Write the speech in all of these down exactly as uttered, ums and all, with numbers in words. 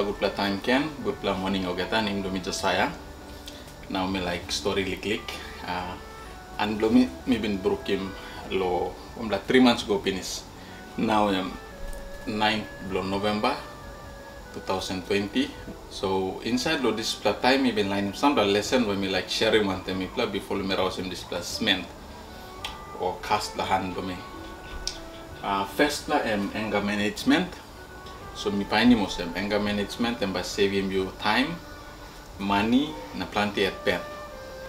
Gutpela taim ken, gutpela moning olgeta, nem bilong mi Josiah. Nau mi laik stori liklik. Uh, an bilong mi, mi bin brukim lo, wanpela three months go pinis. Nau em nine bilong November two thousand twenty. So inside lo dispela taim mi bin lainim sampela lesen we mi laik sharim wantaim mipela before mi rausim dispela sment o kas bilong han bilong mi. Uh, firstpela em anger management. So mi painim olsem, anger management em bai sevim yu taim, mani na planti het pen.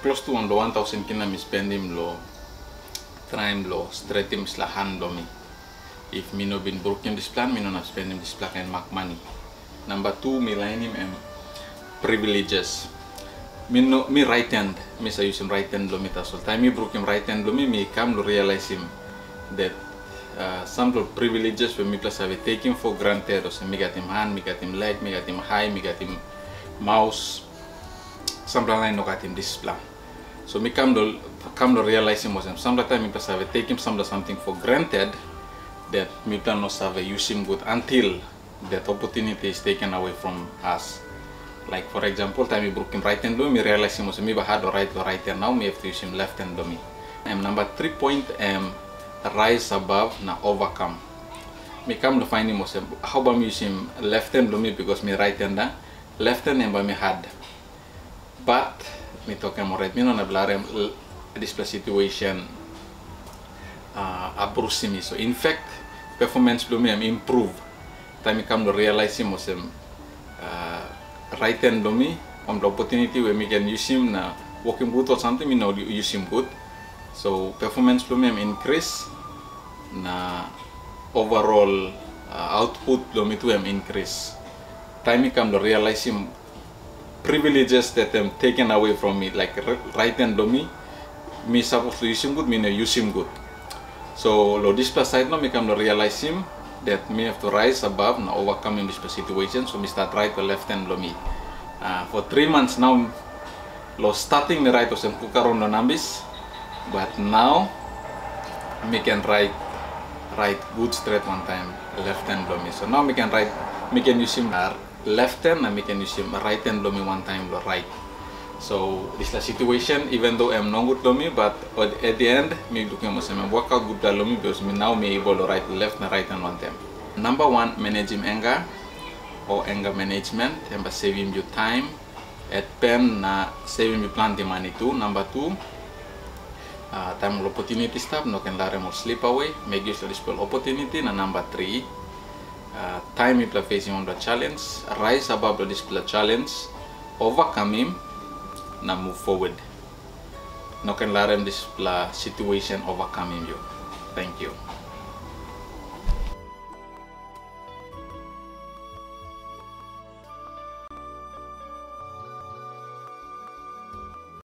Klostu wanpela wan tausen kina mi spendim lo traim lo stretim dispela han bilong mi. If mi no bin brukim dispela, mi no inap spendim dispela kain mak mani. Namba tu mi lainim em privileges. Mi no, mi right hand, mi sa yusim right hand bilong mi tasol. Taim mi brukim right hand bilong mi, mi kam lo realizim that uh, sampela privileges we mipela save taking for granted, olsem mi gatim han, mi gatim leg, mi gatim hai, mi gatim maus, sampela lain no gatim dispela. So mi kam lo, kam lo realizim olsem, sampela taim mipela save taking sampela something for granted that mipela no save yusim gut until that opportunity is taken away from us. Like for example, taim mi brukim right hand bilong mi, mi realizim olsem mi bai hat lo right lo right hand, nau mi have to yusim left hand bilong mi. Em namba three point em rise above na overcome. Mi kam lo fainim olsem, how bai mi yusim left hand bilong mi, because mi right hand da, left hand em bai mi hat. But mi tokim orait, mi no inap larim l-, dispela situation uh, abrusim mi. So in fact, performance bilong mi em improve. Taim mi kam lo realizim olsem, uh, right hand bilong mi, wanpela opportunity we mi ken yusim na wokim gut o samting, mi no yusim gut. So performance bilong mi em increase, na overall uh, output bilong mi tu em increase. Taim mi kam lo realizim privileges that em taken away from me, like r-, right hand bilong mi, mi sapos lo yusim gut, mi no yusim gut. So lo dispela side nau mi kam lo realizim that mi have to rise above na overcoming dispela situation, so mi start right lo left hand bilong mi. Uh, for three months nau, lo starting mi right olsem kukaron lo nambis, but nau mi ken right, right good straight wantaim left hand bilong mi. So nau mi ken right, mi ken yusim ar left hand na mi ken yusim right hand bilong mi wantaim lo right. So dispela situation, even though em nogut lo mi, but at, at the end mi lukim olsem em workout gutpela lo mi, because mi nau mi able lo right left na right hand wantaim. Namba wan, managim anger o anger management, em bai sevim yu taim, het pen na sevim yu planti mani tu. Namba tu, uh, taim ol opportunity stap, no ken larim ol slip away, make use lo dispela opportunity. Na namba tri, uh, taim mipela facing wanpela challenge, rise above lo dispela challenge, overcome him, na move forward. No ken larim dispela situation overcome him yu. Thank you.